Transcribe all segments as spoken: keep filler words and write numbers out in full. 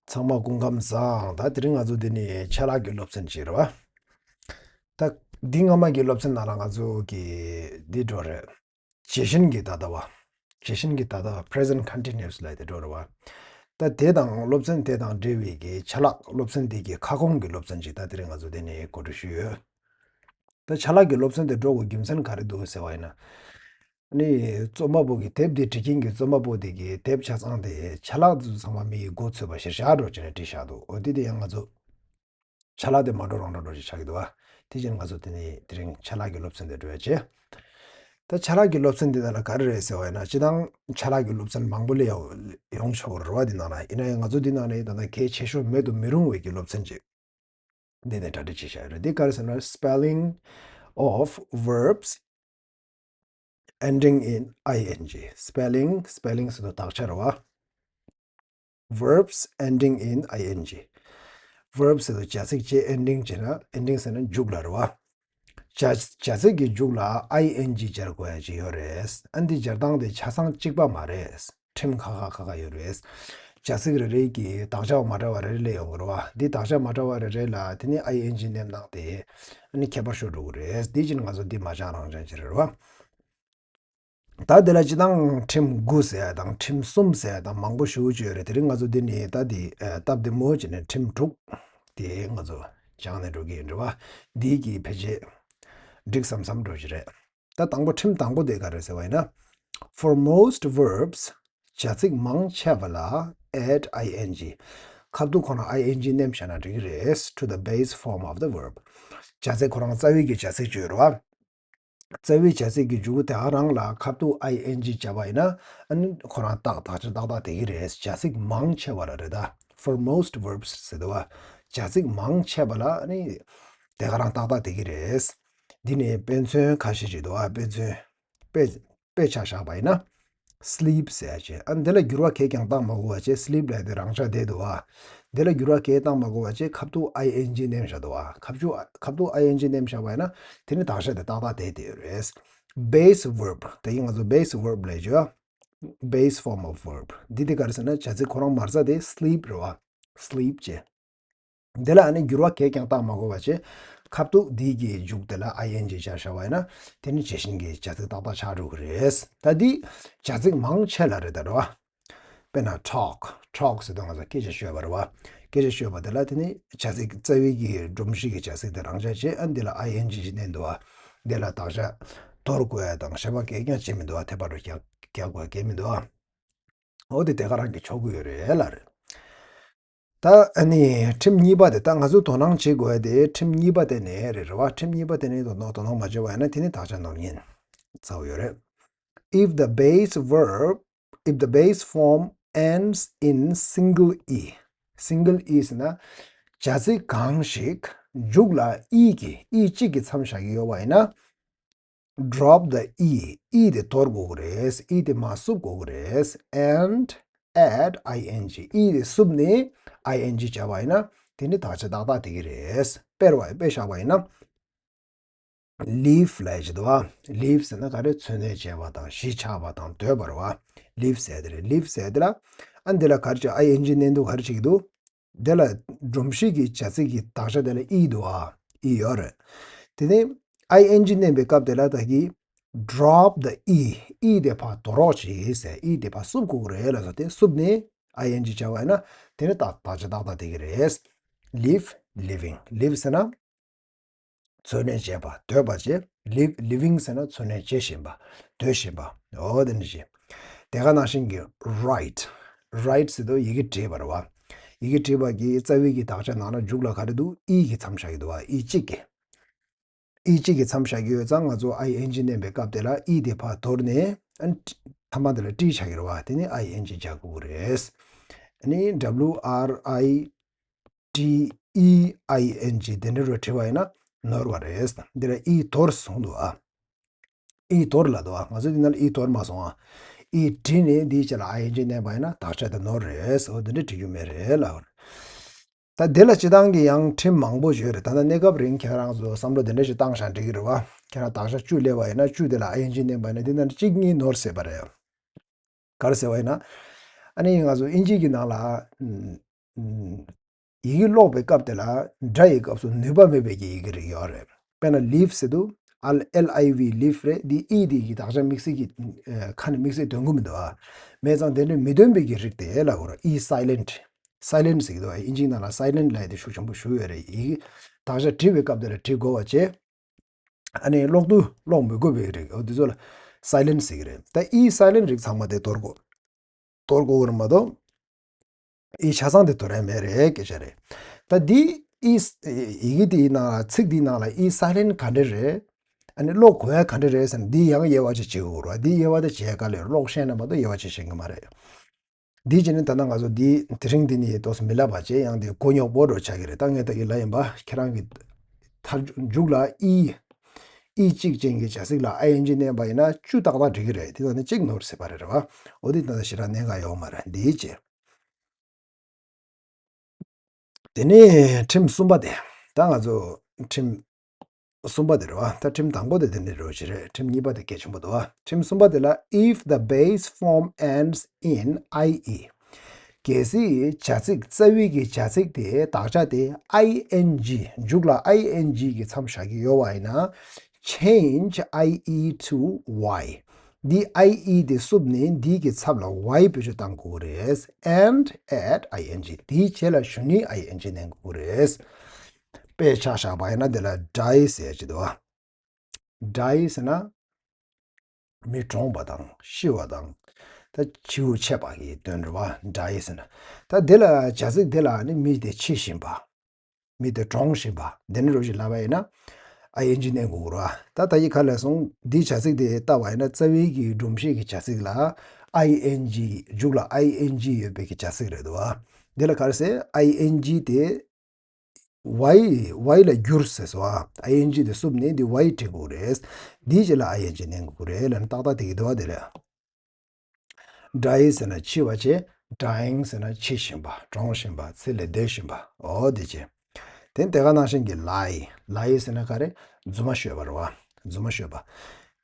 ཚང་མ་སྐུ་ཁམས་བཟང་། ད་དེ་རིང་ང་ཚོ་འདི་ནི་ཆ་ལག་གི་སློབ་ཚན་ཅིག་རེད་བ། ད་འདི་སྔ་མ་གི་སློབ་ཚན་ནང་ལ་ང་ཚོ་གི་འདི་འགྲོ་རེད། ཇི་བཞིན་གྱི་ད་ལྟ་བ། ཇི་བཞིན་གྱི་ད་ལྟ་བ་present continuous ལབ་དེ་འགྲོ་རེད་བ། ད་དེ་དང་སློབ་ཚན་དེ་དང་འབྲེལ་བའི་གི་ཆ་ལག་སློབ་ཚན་དེ་གི་ཁ་སྐོང་གི་སློབ་ཚན་ཅིག་ད་དེ་རིང་ང་ཚོ་འདི་ནི་གོ་སྒྲིག་ཞུས་ཡོད། ད་ཆ་ལག་གི་སློབ་ཚན་དེ་འགྲོ་དགོས་རྒྱུ་མཚན་ག་རེ་འདུག་ཟེར་བ་ཡིན་ན། ནི་རྩོམ་པ་པོ་གི་དེབ་འདི་འབྲི་མཁན་གྱི་རྩོམ་པ་པོ་དེ་གི་དེབ་ཆ་ཚང་དེ་ཆ་ལག་དེ་ཚོ་ཚང་མ་མི་ཡི་མགོ་ཚོས་པ་གཞིར་བཞག་འགྲོ་བྱས་ནས་བྲིས་བཞག་འདུག་འོ་དེ་དེ་ཡང་ང་ཚོ་ཆ་ལག་དེ་མ་འགྲོ་རང་འགྲོ་འགྲོ་ཞིག་ཆགས་ཀྱི་འདུག་བ། དེ་བཞིན་ང་ཚོ་དེ་ནི་དེ་རིང་ཆ་ལག་གི་སློབ་ཚན་དེ་འགྲོ་ཡ་བྱས། ད་ཆ་ལག་གི་སློབ་ཚན་འདི་ནང་ལ་ག་རེ་རེད་ཟེར་བ་ཡིན་ན། སྤྱིར་བཏང་ཆ་ལག་གི་སློབ་ཚན་མང་པོ་སླེབས་ཡོང་ཡོང་ཆོག་གི་རེད་བ། འདི་ནང་ལ་ཡིན་ན་ཡང་ང་ཚོ་འདི་ནང་ནས་ད་ལྟ་གལ་ཆེ་ཤོས་མེད་དུ་མི་རུང་བའི་གི་སློབ་ཚན་ཅིག་འདི་ནས་གྲ་སྒྲིག་བྱས་བཞག་ཡོད་རེད། འདི་ག་རེ་ཟེར་ན། spelling of verbs ending in ing. spelling, spelling ཟེར་དུས་དག་ཆ་རེད་བ། verbs ending in ing. verbs ཟེར་དུས་བྱ་ཚིག་ཅིག་ending བྱས་ན། ending ཟེར་ན་མཇུག་ལ་རེད་བ། བྱ་བྱ་ཚིག་གི་མཇུག་ལ་ing སྦྱར་དགོས་ཡ་ཅིག་ཡོད་རེད། ཨ་འདི་སྦྱར་སྟངས་དེ་ཆ་ཚང་གཅིག་པ་མ་རེད། ཁྲིམས་ཁག་ཁག་ཁག་ཁག་ཡོད་རེད། བྱ་ཚིག་རེ་རེ་གི་དག་ཆ་མ་འདྲ་བ་རེ་རེ་སླེབས་ཡོང་གི་རེད་བ། འདི་དག་ཆ་མ་འདྲ་བ་རེ་རེ་ལ་དེ་ནི་ing འདེམས་སྟངས་དེ་ཨ་ནི་ཁྱད་པར་ཤོར་འགྲོ་གི་རེད། དེ་བཞིན་ང་ཚོ་འདི་མ་སྦྱང་རང་སྦྱང་བྱེད་རེད་བ། ད་དེ་ལ་སྤྱིར་བཏང་ཁྲིམས་དགུ་ཟེར་ཡ་དང་ཁྲིམས་གསུམ་ཟེར་ཡ་དང་མང་པོ་ཞེ་པོ་ཅིག་ཡོད་རེད། དེ་རིང་ང་ཚོ་འདི་ནི་ད་འདི་སྟབས་བདེ་མོ་བྱས་ནས་ཁྲིམས་དྲུག་དེ་ང་ཚོ་སྦྱང་ནས་འགྲོ་གི་ཡིན་རེད་བ། འདི་གི་ཕལ་ཆེར་འགྲིག་སམ་སམ་འགྲོ་གི་རེད། ད་དང་པོ་ཁྲིམས་དང་པོ་དེ་ག་རེ་ཟེར་བ་ཡིན་ན། For most verbs བྱ་ཚིག་མང་ཆེ་བ་ལ་add ing. ཁ་ཐུག་ཁོ་ན་ing མནན་བཞག་ན་འགྲིག་གི་རེད། to the base form of the verb. བྱ་ཚིག་ཁོ་རང་རྩ་བའི་གི་བྱ་ཚིག་ཅིག་ཡོད་རེད་བ། རྩ་བའི་བྱ་ཚིག་གི་མཇུག་དེ་ག་རང་ལ་ཁ་ཐུག་ing བརྒྱབ་པ་ཡིན་ན། ཨ་ནི་ཁོ་རང་རྟགས་དག་ཆ་ཏག་ཏག་དེ་གི་རེད། བྱ་ཚིག་མང་ཆེ་བ་ལ་རེད་ད། For most verbs ཟེར་དུས་བ། བྱ་ཚིག་མང་ཆེ་བ་ལ་ཨ་ནི་དེ་ག་རང་ཏག་ཏག་དེ་གི་རེད། འདི་ནི་དཔེ་མཚོན་ཁ་ཤས་ཤིག་འདུག་བ། དཔེ་མཚོན། དཔེ་དཔེ་ཆ་བཞག་པ་ཡིན་ན། sleep ཟེར་ཡ་ཅིག་ཨ་འདི་ལ་འགྱུར་བ་གས་ཀྱང་བཏང་མ་དགོས་པ་བྱས། sleep ལབ་དེ་རང་འཇགས་བསྡད་འདུག་བ། འདི་ལ་འགྱུར་བ་གས་བཏང་མ་དགོས་པ་བྱས། ཁ་ཐུག་ing མནན་བཞག་འདུག་བ། ཁ་ཐུག་ཁ་ཐུག་ing མནན་བཞག་པ་ཡིན་ན། དེ་ནི་དག་ཆ་དེ་ཏག་ཏག་བསྡད་དེ་ཡོད་རེད། base verb དེ་ཡིན་ང་ཚོ་base verb ལབ་ཡོད། base form of verb འདི་དེ་ག་རེ་ཟེར་ན། བྱ་ཚིག་ཁོ་རང་མ་རྩ་དེ་sleep རེད་བ། sleep བྱས། འདི་ལ་ཨ་ནི་འགྱུར་བ་གས་ཀྱང་བཏང་མ་དགོས་པ་བྱས། ཁ་ཐུག་འདི་གི་མཇུག་དེ་ལ་ing བརྒྱབ་བཞག་པ་ཡིན་ན། དེ་ནི་ཇི་བཞིན་གྱི་བྱ་ཚིག་ཏག་ཏག་ཆགས་འགྲོ་གི་རེད། ད་འདི་བྱ་ཚིག་མང་ཆེ་ལ་རེད་ད་རེད་བ། དཔེར་ན་talk talk ཟེར་དུས་ང་ཚོ་སྐད་ཆ་ཤོད་པ་རེད་བ། སྐད་ཆ་ཤོད་པ་དེ་ལ་དེ་ནི་བྱ་ཚིག་རྩ་བའི་གི་སྒྲོམ་གཞི་གི་བྱ་ཚིག་དེ་རང་འཇགས་བྱས། ཨ་འདི་ལ་ing ཞིག་བསྣན་འདུག་བ། འདི་ལ་དག་ཆ་དོར་དགོས་ཡ་དང་ཞེ་པོ་གས་ཀྱང་བྱེད་མི་འདུག་བ། ཐེ་པ་རུ་རྒྱག་རྒྱག་དགོས་ཡ་གས་མི་འདུག་བ། འོ་དེ་དེ་ག་རང་གི་ཆོག་གི་ཡོད་རེད་ལ་རེད། ད་ཨ་ནི་ཁྲིམས་གཉིས་པ་དེ། ད་ང་ཚོ་དོ་སྣང་བྱེད་དགོས་ཡ་དེ་ཁྲིམས་གཉིས་པ་དེ་ནས་རེད་རེད་བ། ཁྲིམས་གཉིས་པ་དེ་ནས་དོ་སྣང་དོ་སྣང་མ་བྱས་པ་ཡིན་ན་དེ་ནི་དག་ཆ་ནོར་ཉེན་ཚ་པོ་ཡོད་རེད། If the base verb, if the base form ends in single e, single e ཟེར་ན་བྱ་ཚིག་གང་ཞིག་མཇུག་ལ་e གི་e གཅིག་གིས་མཚམས་བཞག་གི་ཡོད་པ་ཡིན་ན། drop the e. e དེ་དོར་དགོས་ཀྱི་རེད། e དེ་མར་བསུབ་དགོས་ཀྱི་རེད། and add ing. e དེ་བསུབ་ནས་ing བྱས་པ་ཡིན་ན། དེ་ནི་དག་ཆ་ཏག་ཏག་དེ་གི་རེད། དཔེར་བ་དཔེ་བཞག་པ་ཡིན་ན། leave ལབ་ཡ་ཅིག་འདུག་བ། leave ཟེར་ན་ག་རེ། འཚོ་གནས་བྱས་པ་དང་གཞིས་ཆགས་པ་དང་སྡོད་པ་རེད་བ། leave ཟེར་དེ་རེད། leave ཟེར་དེ་ལ་ཨ་འདི་ལ་ག་རེ་བྱས། ing མནན་དུས་ག་རེ་བྱེད་ཀྱི་འདུག་དེ་ལ་སྒྲོམ་གཞི་གི་བྱ་ཚིག་གི་དག་ཆ་དེ་ལ་e འདུག་ཨ། e ཡོད་རེད། དེ་ནས་ing མནན་པའི་སྐབས་དེ་ལ་ད་གི་drop the e. e དེ་ཕར་དོར་རོགས་བྱེད་ཟེར། e དེ་ཕར་བསུབ་དགོས་ཀྱི་རེད་ལབ་ཟེར། དེ་བསུབ་ནས་ing བྱས་པ་ཡིན་ན་དེ་ནི་ཏག་དག་ཆ་ཏག་ཏག་དེ་གི་རེད། live, living. live ཟེར་ན་འཚོ་གནས་བྱས་པ། སྡོད་པ་བྱས། live, living ཟེར་ན་འཚོ་གནས་བྱེད་བཞིན་པ། སྡོད་བཞིན་པ། འོ་དེ་འདྲ་ཞིག་དེ་ག་ནང་བཞིན་གྱི་write. write ཟེར་དུས་ཡི་གེ་བྲིས་པ་རེད་བ། ཡི་གེ་བྲིས་པ་གི་རྩ་བའི་གི་དག་ཆ་ནང་ན་མཇུག་ལ་ག་རེ་འདུག e གིས་མཚམས་བཞག་གི་འདུག་བ། e གཅིག་གིས། e གཅིག་གིས་མཚམས་བཞག་གི་ཡོད་ཙང་ང་ཚོ་ing མནན་པའི་སྐབས་དེ་ལ་e དེ་ཕར་དོར་ནས་ཨ་ནི་མཐའ་མ་དེ་ལ་t ཆགས་ཀྱི་རེད་བ། དེ་ནི་ing རྒྱག་དགོས་ཀྱི་རེད། ཨ་ནི་w r i t e i n g དེ་འདྲ་རུ་བྲིས་པ་ཡིན་ན་ནོར་བ་རེད། འདི་ལ་e དོར་གསུངས་འདུག་ཨ། e དོར་ལབ་འདུག་ཨ། ང་ཚོ་འདི་ན་e དོར་མ་སོང་ཨ། e བྲིས་ནས་འདིའི་རྗེས་ལ་ing མནན་པ་ཡིན་ན་དག་ཆ་དེ་ནོར་རེད། འོ་འདི་འདྲ་བྲིས་རྒྱུ་མེད་རེད་ལབ། ད་འདི་ལ་སྤྱིར་བཏང་གི་ཡང་ཁྲིམས་མང་པོ་ཡོད་རེད། ད་ལྟ་གནས་སྐབས་རིང་ཁྱེད་རང་ཚོ་བསམ་བློ་དེ་འདྲ་ཞིག་བཏང་བཞག་འགྲིག་གི་རེད་བ། ཁྱེད་རང་དག་ཆ་བཅུ་སླེབས་པ་ཡིན་ན་བཅུ་དེ་ལ་ing མནན་པ་ཡིན་ན་འདི་ན་གཅིག་གཉིས་ནོར་སྲིད་པ་རེད། ག་རེ་ཟེར་བ་ཡིན་ན། ཨ་ནི་ང་ཚོ་ཨིན་ཇི་གི་ནང་ལ། ཨམ། ཡི་གེ་ཀློག་པའི་སྐབས་དེ་ལ་སྒྲ་ཡི་སྐབས་སུ་ནུས་པ་མེད་པའི་གི་ཡི་གེ་རིགས་ཡོད་རེད། དཔེར་ན་ལིབ་ཟེར་དུས་ཨལ་ཨེལ་ཨའི་ཝི་ལིབ་རེད། འདི་ཨི་དེ་གི་དག་ཆ་དམིགས་བསལ་གྱི་ཁ་ནས་དམིགས་བསལ་འདོན་གི་མི་འདུག་ཨ། མེད་ཙང་དེ་འདྲ་མི་འདོན་པའི་གི་རིགས་དེ་ལ་གོ་ར། ཨི་སའི་ལེན་ཊི། སའི་ལེན་ཊི་ཟེར་གི་འདུག་ཨ། ཨིན་ཇིའི་ནང་ལ་སའི་ལེན་ཊི་ལབ་ཡ་དེ་ཤུགས་ཆེན་པོ་ཞུ་ཡོད་རེད། ཡི་གེ་དག་ཆ་བྲིས་པའི་སྐབས་དེ་ལ་བྲིས་དགོས་པ་བྱས། ཨ་ནི་ཀློག་དུས་ཀློག་མི་དགོས་པའི་རིགས། འོ་དེ་ཚོ་ལ་སའི་ལེན་ཊི་ཟེར་གི་རེད། ད་ཨི་སའི་ལེན་ཊི་རིགས་ཚང་མ་དེ་དོར་དགོས། དོར་དགོས་ཀྱི་རེད་མ་གཏོགས། ཨི་ཆ་ཚང་དེ་དོར་ཡ་མེད་རེད། སྐད་ཆ་རེད། ད་འདི་ཨི་ཡི་གེ་དེའི་ནང་ལ་ཚིག་དེའི་ནང་ལ་ཨི་སའི་ལེན་ཊི་ག་འདྲ་རེད། ཨ་ནི་ཀློག་དགོས་ཡ་ག་འདྲ་རེད་ཟེར་ན། འདི་ཡང་དབྱེ་བ་ཅིག་བྱེད་དགོས་རེད། འདི་དབྱེ་བ་དེ་བྱེད་ག་ལས་ཀློག་ཤེས་ན་མ་གཏོགས་དབྱེ་བ་ཅིག་ཤེས་ཀྱི་མ་རེད། འདི་བྱས་ནས་ད་ལྟ་ང་ཚོ་འདི་དེ་རིང་འདི་ནི་ཏོག་ཙམ་མི་ལབ་པ་བྱས། ཡང་དེ་མགོ་རྙོག་པོ་འགྲོ་ཆགས་ཀྱི་རེད། ད་ངས་ད་གི་ལབ་ཡིན་པ། ཁྱེད་རང་གི་མཐར་མཇུག་ལ་ཨི་ཨི་གཅིག་ཅན་གྱི་བྱ་ཚིག་ལ་ཨའི་ཨེན་ཇི་བསྣན་པ་ཡིན་ན་བཅུ་ཏག་ཏག་འགྲིག་གི་རེད། དེ་ད་ནི་གཅིག་ནོར་ཟེར་བ་རེད་རེད་བ། འོ་དེ་ད་ལྟ་ཞེ་དྲག་གནད་འགག་ཡོད་མ་རེད། འདིའི་རྗེས། དེ་ནས་ཁྲིམས་གསུམ་པ་དེ། ད་ང་ཚོ་ཁྲིམས་གསུམ་པ་དེ་རེད་བ། ད་ཁྲིམས་དང་པོ་དེ་དེ་འདྲ་རེད་བ་ཞིག་རེད། ཁྲིམས་གཉིས་པ་དེ་གལ་ཆེན་པོ་འདུག་བ། ཁྲིམས་གསུམ་པ་དེ་ལ། If the base form ends in I E. གལ་སྲིད་བྱ་ཚིག་རྩ་བའི་གི་བྱ་ཚིག་དེ་དག་ཆ་དེ་ཨའི་ཨེན་ཇི། མཇུག་ལ་ཨའི་ཨེན་ཇི་གི་མཚམས་བཞག་གི་ཡོད་པ་ཡིན་ན། Change I E to Y. འདི་ཨའི་ཨི་དེ་བསུབས་ནས་འདི་གི་ཚབ་ལ་ཝའི་བེད་སྤྱོད་བཏང་དགོས་རེད། And add I N G. དེའི་རྗེས་ལ་གཞུག་ནས་ཨའི་ཨེན་ཇི་བསྣན་དགོས་རེད། དཔེ་ཆ་བཞག་པ་ཡིན་ན་དེ་ལ་ཌའི་ཟེར་གྱི་འདུག་བ། ཌའི་ཟེར་ན་མི་གྲོངས་པ་དང་ཤི་བ་དང་། ད་བྱིའུ་ཆད་པ་གི་དོན་རེད་བ། ཌའི་ཟེར་ན། ད་དེ་ལ་བྱ་ཚིག་དེ་ལ་ནི་མི་དེ་འཆི་བཞིན་པ། མི་དེ་གྲོངས་བཞིན་པ། དེ་འདྲ་རོ་ཞིག་ལབ་པ་ཡིན་ན། ཨའི་ཨེན་ཇི་བསྣན་དགོས་རེད་བ། ད་ད་ཡིག་ག་ལས་སོང་། འདིའི་བྱ་ཚིག་དེ་ལྟ་བ་ཡིན་ན་རྩ་བའི་གི་སྒྲོམ་གཞི་གི་བྱ་ཚིག་ལ་ཨའི་ཨེན་ཇི། མཇུག་ལ་ཨའི་ཨེན་ཇི་ཡོད་པའི་གི་བྱ་ཚིག་རེད་འདུག་བ། འདི་ལ་ག་རེ་ཟེར། ཨའི་ཨེན་ཇི་དེ་ཝའི་ཝའི་ལ་བསྒྱུར་ཟེར་སོང་བ། ཨའི་ཨེན་ཇི་དེ་བསུབས་ནས་འདི་ཝའི་བྲིས་དགོས་རེད། འདིའི་རྗེས་ལ་ཨའི་ཨེན་ཇི་བསྣན་དགོས་རེད་ལབ་ནས་ཏག་ཏག་དེ་གི་འདུག་བ། དེ་ལ། ཌའི་ཟེར་ན་འཆི་བ་བྱས། ཌའིང་ཟེར་ན་འཆི་བཞིན་པ། གྲོངས་བཞིན་པ། ཚེ་ལས་འདས་བཞིན་པ། འོ་དེ་བྱས། དེ་དེ་ག་ནང་བཞིན་གྱི་ལའི། ལའི་ཟེར་ན་ག་རེ། རྫུན་མ་ཤོད་པ་རེད་བ། རྫུན་མ་ཤོད་པ།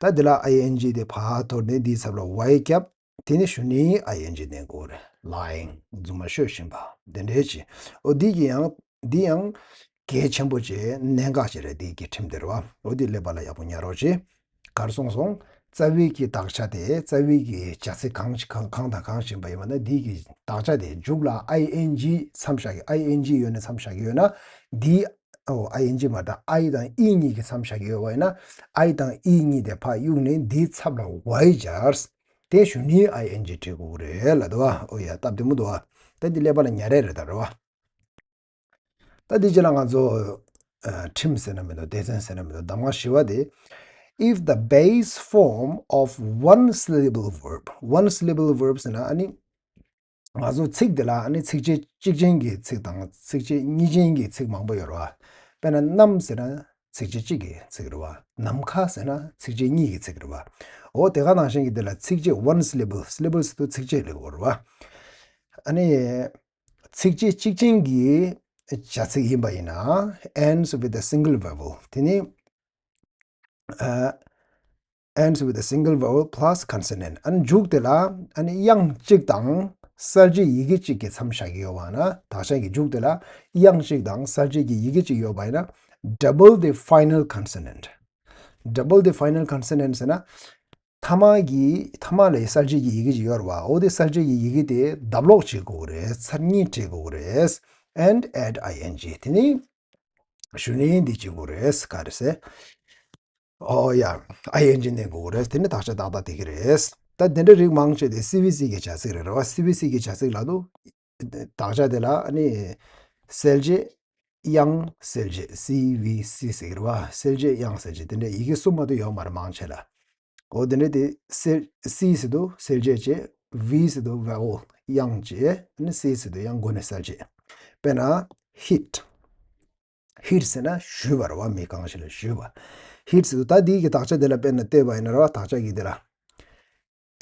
ད་འདི་ལ་ཨའི་ཨེན་ཇི་དེ་ཕར་དོར་ནས་འདིའི་ཚབ་ལ་ཝའི་བརྒྱབ། དེ་ནས་གཞུག་ནས་ཨའི་ཨེན་ཇི་བསྣན་དགོས་རེད། ལའིང་། རྫུན་མ་ཤོད་བཞིན་པ། དེ་འདྲའི་ཅིག་འོ་འདི་གི་ཡང་། འདི་ཡང་གལ་ཆེན་པོ་ཅིག་གནད་འགག་ཅིག་རེད། འདི་གི་ཁྲིམས་དེ་རེད་བ། འོ་འདི་ཀླད་པ་ལ་ཡག་པོ་ཉར་རོགས་བྱེད། ག་རེ་གསུངས་སོང་། རྩ་བའི་གི་དག་ཆ་དེ། རྩ་བའི་གི་བྱ་ཚིག་གང་ཞིག་གང་གང་དང་གང་ཞིག་ཡིན་པ་ཡིན་པ་ན། འདི་གི་དག་ཆ་དེ་མཇུག་ལ་ཨའི་ཨེན་ཇི་མཚམས་བཞག་གི་ཨའི་ཨེན་ཇི་ཡོད་ན་མཚམས་བཞག་གི་ཡོད་ན། འདི། ཨོ་ཨའི་ཨེན་ཇི་མ་རེད། ཨའི་དང་ཨི་གཉིས་ཀྱི་མཚམས་བཞག་གི་ཡོད་པ་ཡིན་ན། ཨའི་དང་ཨི་གཉིས་དེ་ཕར་གཡུགས་ནས་འདིའི་ཚབ་ལ་ཝའི་སྦྱར། དེ་གཞུག་ནས་ཨའི་ཨེན་ཇི་བྲིས་དགོས་རེད་ལབ་འདུག་བ། ཨོ་ཡ། སྟབས་བདེ་མོ་འདུག་བ། ད་འདི་ཀླད་པ་ལ་ཉར་ཡ་རེད་ད་རེད་བ། ད་འདི་རྗེས་ལ་ང་ཚོ་ཨ་ཁྲིམས་ཟེར་ན་མི་འདུག་སྡེ་ཚན་ཟེར་ན་མི་འདུག་གདམས་ངག་བཞི་པ་དེ། If the base form of one syllable verb, one syllable verb ཟེར་ན་ཨ་ནི། ང་ཚོ་ཚིག་འདི་ལ་ཨ་ནི་ཚིགས་བཅད་གཅིག་ཅན་གྱི་ཚིག་དང་ཚིགས་བཅད་གཉིས་ཅན་གྱི་ཚིག་མང་པོ་ཡོད་རེད་བ། དཔེར་ན་གནམ་ཟེར་ན་ཚིགས་བཅད་གཅིག་གི་ཚིག་རེད་བ། ནམ་མཁའ་ཟེར་ན་ཚིགས་བཅད་གཉིས་ཀྱི་ཚིག་རེད་བ། འོ་དེ་ག་ནང་བཞིན་གྱི་འདི་ལ་ཚིགས་བཅད། one syllable, syllable ཟེར་དུས་ཚིགས་བཅད་ལབ་ཀྱི་ཡོད་རེད་བ། ཨ་ནི། ཚིགས་བཅད་གཅིག་ཅན་གྱི་བྱ་ཚིག་ཡིན་པ་ཡིན་ན། ends with a single vowel. དེ་ནི། ཨ། ends with a single vowel plus consonant. ཨ་ནི་མཇུག་དེ་ལ་ཨ་ནི་དབྱངས་གཅིག་དང་གསལ་བྱེད་ཡི་གེ་གཅིག་གི་མཚམས་བཞག་གི་ཡོད་པ་ན། དག་ཆ་གི་མཇུག་དེ་ལ་དབྱངས་གཅིག་དང་གསལ་བྱེད་ཀྱི་ཡི་གེ་གཅིག་ཡོད་པ་ཡིན་ན། double the final consonant. Double the final consonant ཟེར་ན། ཐ་མ་གི་ཐ་མ་ལ་གསལ་བྱེད་ཀྱི་ཡི་གེ་ཅིག་ཡོད་རེད་བ། འོ་དེ་གསལ་བྱེད་ཀྱི་ཡི་གེ་དེ་ལྡབ་ལོག་བྱེད་དགོས་རེད། ཚར་གཉིས་བྲིས་དགོས་རེད། And add I N G. དེ་ནི་གཞུག་ནས་འདི་བྱེད་དགོས་རེད། ག་རེ་ཟེར། ཨོ་ཡ། ཨའི་ཨེན་ཇི་བསྣན་དགོས་རེད། དེ་ནི་དག་ཆ་ཏག་ཏག་དེ་གི་རེད། ད་དེ་འདྲ་རིགས་མང་ཆེ་དེ་སི་བི་སི་གི་བྱ་ཚིག་རེད་རེད་བ། སི་བི་སི་གི་བྱ་ཚིག་ལབ་དུས། དག་ཆ་དེ་ལ་ཨ་ནི། གསལ་བྱེད། དབྱངས་གསལ་བྱེད། སི་བི་སི་ཟེར་གི་རེད་བ། གསལ་བྱེད། དབྱངས་གསལ་བྱེད། དེ་འདྲ་ཡི་གེ་གསུམ་མ་གཏོགས་ཡོད་མ་རེད་མང་ཆེ་ལ། འོ་དེ་འདྲ་དེ་གསལ། སི་ཟེར་དུས་གསལ་བྱེད་བྱས། བི་ཟེར་དུས་ཝེ་ཝལ། དབྱངས་བྱས། ཨ་ནི་སི་ཟེར་དུས་ཡང་མགོ་ནས་གསལ་བྱེད། དཔེར་ན། ཧིཊ། ཧིཊ་ཟེར་ན་གཞུས་པ་རེད་བ། མི་གང་ཞིག་ལ་གཞུས་པ། ཧིཊ་ཟེར་དུས་ད་འདི་གི་དག་ཆ་དེ་ལ་དཔེར་ན་བལྟས་པ་ཡིན་ན་རེད་བ། དག་ཆ་གི་དེ་ལ།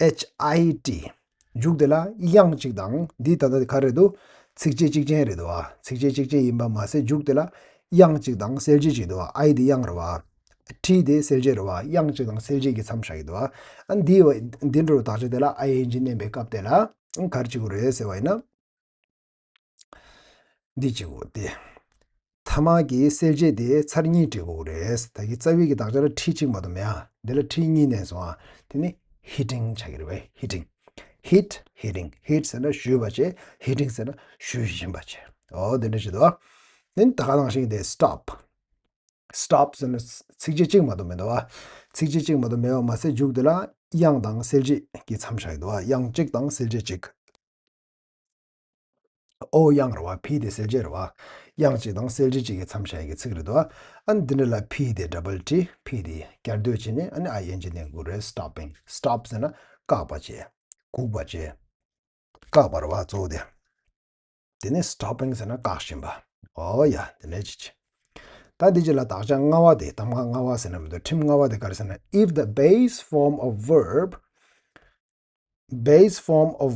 H I T། མཇུག་དེ་ལ་དབྱངས་གཅིག་དང་། འདི་ད་ལྟ་ག་རེ་འདུག་ཚིགས་བཅད་གཅིག་ཅན་རེད་འདུག་བ། ཚིགས་བཅད་གཅིག་ཅན་ཡིན་པ་མ་ཟད་མཇུག་དེ་ལ་དབྱངས་གཅིག་དང་གསལ་བྱེད་གཅིག་འདུག་བ། ཨའི་དེ་དབྱངས་རེད་བ། ཊི་དེ་གསལ་བྱེད་རེད་བ། དབྱངས་གཅིག་དང་གསལ་བྱེད་ཀྱི་མཚམས་བཞག་གི་འདུག་བ། ཨ་འདི་བ། འདི་འདྲ་བའི་དག་ཆ་དེ་ལ་ཨའི་ཨེན་ཇི་བསྣན་པའི་སྐབས་དེ་ལ་ག་རེ་བྱེད་དགོས་རེད་ཟེར་བ་ཡིན་ན། འདི་གཅིག་གོ་དེ། ཐ་མ་གི་གསལ་བྱེད་དེ་ཚར་གཉིས་འབྲི་དགོས་རེད། ད་གི་རྩ་བའི་གི་དག་ཆ་ལ་ཁྲི་གཅིག་མ་གཏོགས་མེད་ཨ། འདི་ལ་ཁྲི་གཉིས་བསྣན་སོང་ཨ། དེ་ནི་hitting ཆགས་ཀྱི་རེད་པས། hitting. Hit, hitting. Hit ཟེར་ན་གཞུས་པ་བྱས། Hitting ཟེར་ན་གཞུ་བཞིན་པ་བྱས། ཨོ་དེ་འདྲ་ཞིག་འདུག་ཨ། དེ་ནི་ད་ག་ནང་བཞིན་དེ་stop. Stop ཟེར་ན་ཚིགས་བཅད་གཅིག་མ་གཏོགས་མི་འདུག་བ། ཚིགས་བཅད་གཅིག་མ་གཏོགས་མེད་པ་མ་ཟད་མཇུག་དེ་ལ་དབྱངས་དང་གསལ་བྱེད་ཀྱི་མཚམས་བཞག་གི་འདུག་བ། དབྱངས་གཅིག་དང་གསལ་བྱེད་གཅིག་ཨོ་དབྱངས་རེད་བ། ཕི་དེ་གསལ་བྱེད་རེད་བ། དབྱངས་གཅིག་དང་གསལ་བྱེད་གཅིག་གི་མཚམས་བཞག་ཡག་གི་ཚིག་རེད་འདུག་བ། ཨ་ནི་འདི་འདྲ་ལ་ཕི་དེ་double T ཕི་དེ་བསྐྱར་ཟློས་བྱས་ནས་ཨ་ནི་I N G བསྣན་དགོས་རེད། Stopping. Stop ཟེར་ན་བཀག་པ་བྱས། སྒུག་པ་བྱས། བཀག་པ་རེད་བ་གཙོ་བོ་དེ། དེ་ནས་stopping ཟེར་ན་བཀག་བཞིན་པ། ཨོ་ཡ་དེ་འདྲ་ཅིག་བྱས། ད་འདི་རྗེས་ལ་དག་ཆ་ལྔ་པ་དེ། གདམ་ག་ལྔ་པ་ཟེར་ན་མི་འདུག་ཁྲིམས་ལྔ་པ་དེ་ག་རེ་ཟེར་ན། If the base form of verb, base form of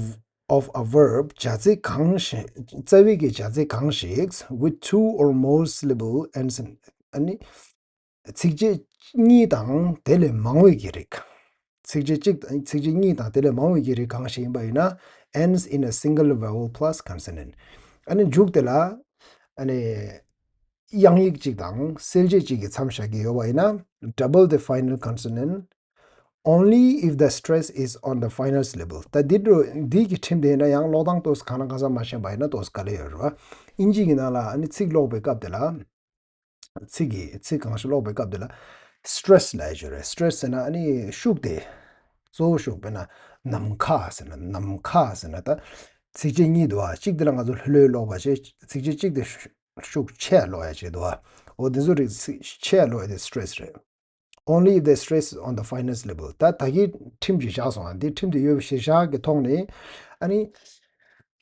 of a verb བྱ་ཚིག་གང་ཞིག་རྩ་བའི་གི་བྱ་ཚིག་གང་ཞིག with two or more syllable ends in ཨ་ནི། ཚིགས་བཅད་གཉིས་དང་དེ་ལས་མང་བའི་གི་རིགས། ཚིགས་བཅད་གཅིག་དང་ཚིགས་བཅད་གཉིས་དང་དེ་ལས་མང་བའི་གི་རིགས་གང་ཞིག་ཡིན་པ་ཡིན་ན། ends in a single vowel plus consonant. ཨ་ནི་མཇུག་དེ་ལ་ཨ་ནི་དབྱངས་ཡིག་གཅིག་དང་གསལ་བྱེད་གཅིག་གི་མཚམས་བཞག་གི་ཡོད་པ་ཡིན་ན། Double the final consonant only if the stress is on the final syllable. ད་འདི་འདྲ་འདི་གི་ཁྲིམས་དེ་ཡིན་ན་ཡང་ཀློག་སྟངས་ཏོག་ཙམ་གང་ན་གང་ས་མ་ཤེས་པ་ཡིན་ན་ཏོག་ཙམ་དཀའ་ལས་ཡོད་རེད་བ། དབྱིན་ཇི་གི་ནང་ལ་ཨ་ནི་ཚིག་ཀློག་པའི་སྐབས་དེ་ལ། ཚིག་གི་ཚིག་གང་ཞིག་ཀློག་པའི་སྐབས་དེ་ལ་stress ལབ་ཡ་ཅིག་ཡོད་རེད། Stress ཟེར་ན་ཨ་ནི་ཤུགས་དེ། གཙོ་བོ་ཤུགས་དཔེར་ན་ནམ་མཁའ་ཟེར་ན་ནམ་མཁའ་ཟེར་ན་ད། ཚིགས་བཅད་གཉིས་འདུག་བ། གཅིག་དེ་ལ་ང་ཚོ་ལྷོད་ལྷོད་ཀློག་པ་བྱས། ཚིགས་བཅད་གཅིག་དེ་ཤུགས་ཆེ་ཀློག་ཡ་ཅིག་འདུག་བ། འོ་དེ་ཚོ་རིགས་ཚིག་ཆེ་ཀློག་ཡ་དེ་stress རེད། Only if the stress is on the final syllable. ད་ད་གིན་ཁྲིམས་ཅིག་བཞག་སོང་ཨ། འདི་ཁྲིམས་དེ་ཡོད་པའི་གཞིར་བཞག་གི་ཐོག་ནས་ཨ་ནི།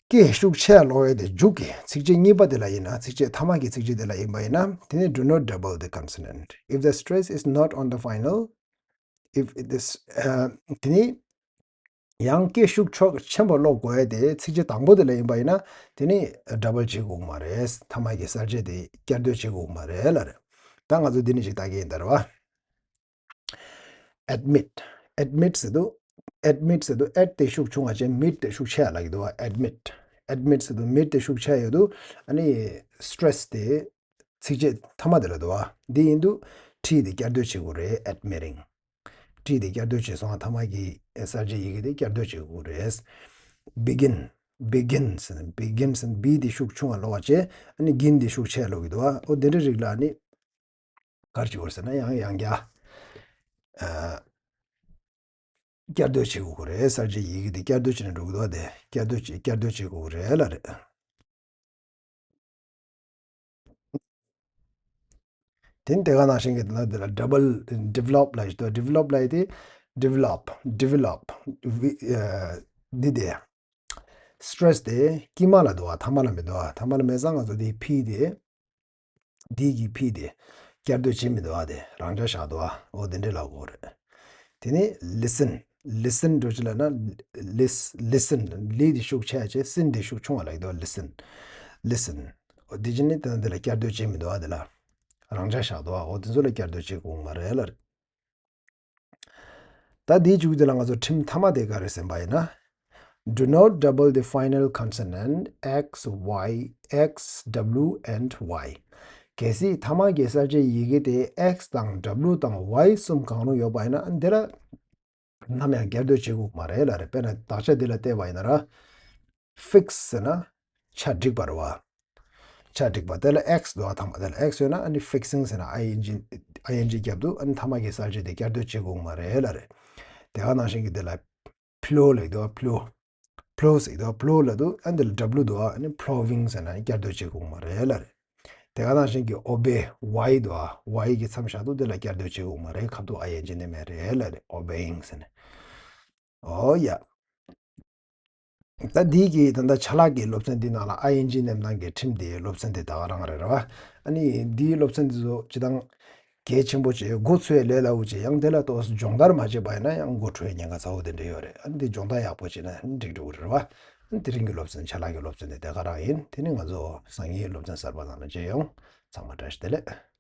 སྐད་ཤུགས་ཆེ་ཀློག་ཡ་དེ་མཇུག་གི་ཚིགས་བཅད་གཉིས་པ་དེ་ལ་ཡིན་ན། ཚིགས་བཅད་ཐ་མ་གི་ཚིགས་བཅད་དེ་ལ་ཡིན་པ་ཡིན་ན། དེ་ནི་do not double the consonant if the stress is not on the final. If it is, uh, དེ་ནི་ཡང་སྐད་ཤུགས་ཆོག་ཆེན་པོ་ཀློག་དགོས་ཡ་དེ་ཚིགས་བཅད་དང་པོ་དེ་ལ་ཡིན་པ་ཡིན་ན། དེ་ནི་double བྱེད་དགོས་མ་རེད། ཐ་མ་གི་གསལ་བྱེད་དེ་བསྐྱར་ཟློས་བྱེད་དགོས་མ་རེད་ལབ་རེད། ད་ང་ཚོ་འདི་ནས་ཅིག་ལྟ་གི་ཡིན་ད་རེད་བ། Admit. Admit ཟེར་དུས། Admit ཟེར་དུས་at དེ་ཤུགས་ཆུང་བ་བྱས་mit དེ་ཤུགས་ཆེ་བ་ལབ་ཀྱི་འདུག་བ། Admit. Admit ཟེར་དུས་mit དེ་ཤུགས་ཆེ་ཡོད་དུས་ཨ་ནི་stress དེ་ཚིགས་བཅད་ཐ་མ་དེ་ལ་འདུག་བ། འདི་ཡིན་དུས་T དེ་བསྐྱར་ཟློས་བྱེད་དགོས་རེད། Admitting. T དེ་བསྐྱར་ཟློས་བྱས་སོང་ཐ་མ་གི་གསལ་བྱེད་ཡི་གེ་དེ་བསྐྱར་ཟློས་བྱེད་དགོས་རེད། Begin. Begin ཟེར་ན་begin ཟེར་ན་B དེ་ཤུགས་ཆུང་བ་ཀློག་པ་བྱས། ཨ་ནི་gin དེ་ཤུགས་ཆེ་ཀློག་གི་འདུག་བ། འོ་དེ་འདྲ་རིགས་ལ་ཨ་ནི། ག་རེ་བྱེད་དགོས་ཟེར་ན་ཡང་ཡང་བསྐྱར། ཨ། བསྐྱར་ཟློས་བྱེད་དགོས་རེད། གསལ་བྱེད་ཡི་གེ་དེ་བསྐྱར་ཟློས་བྱས་ནས་འགྲོ་གི་འདུག་བ། དེ་བསྐྱར་ཟློས་བྱེད་བསྐྱར་ཟློས་བྱེད་དགོས་རེད་ལབ་རེད། དེ་ནི་དེ་ག་ནང་བཞིན་གྱི་ལ་དེ་ལ་double develop ལབ་ཡོད་དོ། Develop ལབ་ཡོད་དེ། Develop. Develop. འདི་དེ། Stress དེ་དཀྱིལ་མ་ལ་འདུག་བ། ཐ་མ་ལ་མི་འདུག་བ། ཐ་མ་ལ་མེད་ཙང་ང་ཚོ་དེ་P དེ། འདི་གི་P དེ་བསྐྱར་ཟློས་བྱེད་མི་འདུག་བ། དེ་རང་འཇགས་བཞག་འདུག་བ། འོ་དེ་འདྲས་ལབ་དགོས་རེད། དེ་ནས་listen. Listen འགྲོ་ཅི་ལབ་ན། ལིས། listen. ལི་དེ་ཤུགས་ཆེ་བྱས་སིན་དེ་ཤུགས་ཆུང་བ་ལབ་ཀྱི་འདུག listen. Listen. འོ་དེ་ཅི་ནས་དེ་ན་དེ་ལ་བསྐྱར་ཟློས་བྱེད་མི་འདུག་བ། དེ་ལ་རང་འཇགས་བཞག་འདུག་བ། འོ་དེ་ཚོ་ལ་བསྐྱར་ཟློས་བྱེད་དགོས་མ་རེད་ལབ་རེད། ད་དེའི་མཇུག་དེ་ལ་ང་ཚོ་ཁྲིམས་ཐ་མ་དེ་ག་རེ་ཟེར་བ་ཡིན་ན། Do not double the final consonant X, Y, X, W and Y. གལ་སྲིད་ཐ་མ་གི་གསལ་བྱེད་ཡི་གེ་དེ་X དང་W དང་Y གསུམ་གང་རུང་ཡོད་པ་ཡིན་ན་འདི་ལ་ནམ་ཡང་བསྐྱར་ཟློས་བྱེད་དགོས་མ་རེད་ལབ་རེད། དཔེར་ན་དག་ཆ་འདི་ལ་བལྟས་པ་ཡིན་ན་ར། Fix ཟེར་ན་ཆ་འགྲིག་པ་རེད་བ། ཆ་འགྲིག་པ་དེ་ལ་X འདུག་བ། ཐ་མ་དེ་ལ་X ཡོད་ན་ཨ་ནི་fixing ཟེར་ན་I N G I N G བརྒྱབ་འདུག་ཨ་ནི་ཐ་མ་གི་གསལ་བྱེད་དེ་བསྐྱར་ཟློས་བྱེད་དགོས་མ་རེད་ལབ་རེད། དེ་ག་ནང་བཞིན་གྱི་དེ་ལ་plow ལབ་འདུག་བ། Plow. Plow ཟེར་འདུག plow ལབ་འདུག་ཨ་ནི་དེ་ལ་W འདུག་བ། ཨ་ནི་plowing ཟེར་ན་ཨ་ནི་བསྐྱར་ཟློས་བྱེད་དགོས་མ་རེད་ལབ་རེད། དེ་ག་ནང་བཞིན་གྱི་obey Y འདུག་བ། Y གི་མཚམས་བཞག་འདུག་དེ་ལ་བསྐྱར་ཟློས་བྱེད་དགོས་མ་རེད། ཁ་ཐུག་I N G ནས་མེད་རེད་ལབ་རེད། Obeying ཟེར་ནས། ཨོ་ཡ། ད་འདི་གི་ད་ལྟ་ཆ་ལག་གི་སློབ་ཚན་འདི་ནང་ལ་I N G མནན་སྟངས་ཀྱི་ཁྲིམས་དེའི་སློབ་ཚན་དེ་ད་ག་རང་རེད་ར་བ། ཨ་ནི་འདིའི་སློབ་ཚན་འདི་ཚོ་སྤྱི་བཏང་གལ་ཆེན་པོ་བྱས་མགོ་ཚོས་ལས་སླ་བོ་བྱས་ཡང་དེ་ལ་ཏོག་ཙམ་སྦྱོང་བརྡར་མ་བྱས་པ་ཡིན་ན་ཡང་མགོ་འཁྲུལ་ཉེན་ཁ་ཚ་བོ་དེ་འདྲ་ཡོད་རེད། ཨ་ནི་འདི་སྦྱོང་བརྡར་ཡག་པོ་བྱས་ན་འགྲིག་འགྲོ་གི་རེད་བ། ཨ་ནི་དེ་རིང་གི་སློབ་ཚན་ཆ་ལག་གི་སློབ་ཚན་དེ་དེ་ག་རང་ཡིན། དེ་ནི་ང་ཚོ་སང་ཉིན་སློབ་ཚན་གསར་པ་ནང་ལ་མཇལ་ཡོང་། ཚང་མ་བཀྲ་ཤིས་བདེ་ལེགས།